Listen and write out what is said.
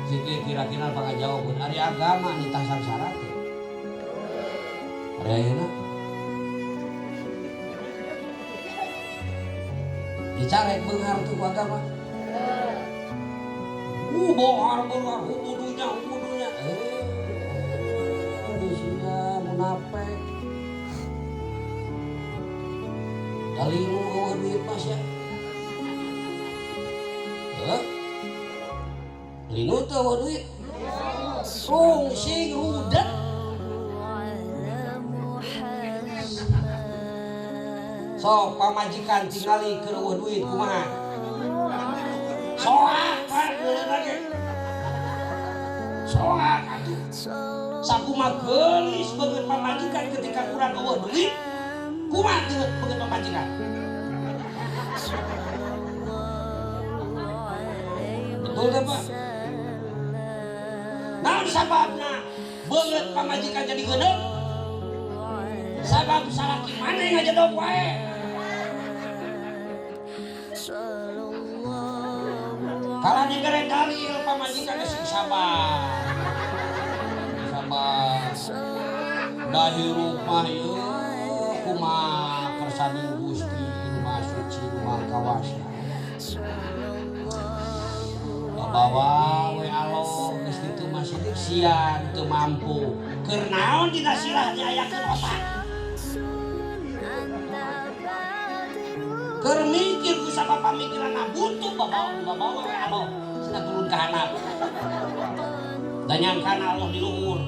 Sikit kira-kira pangajawabkeun ari agama nitah sangsara teh. Ari ayeuna dicarek beunghar tuh ku agama. Bohar beunghar hubudunya hubudunya. Di sia munafik. Dalilu eueuh duit mah sia. Heuh? Linu teu eueuh duit. Rungsing rudet. Sok pamajikan tingali keur eueuh duit kumaha? Soak kan geuleun lagi. Soak atuh. Sakumaha geulis beungeut pamajikan ketika kurang eueuh duit? Kumaha beungeut pamajikan? Betul teh Pak? Naon sababna beungeut pamajikan jadi geuneung? Sabab salaki maneh ngajedog wae. Kalau dibere dalil pamajikan sing sabar. Sabar. Da hirup mah ieu kumaha kersaning Gusti nu Maha Suci nu Maha Kawasa. Bawa we alo geus kitu mah sidik sian teu mampu. Keur naon dina sirah diayakeun otak? Keur mikir ku sabab pamikiranna buntu babawa we alo cenah turun ka handap. Da nyangkana Allah di luhur.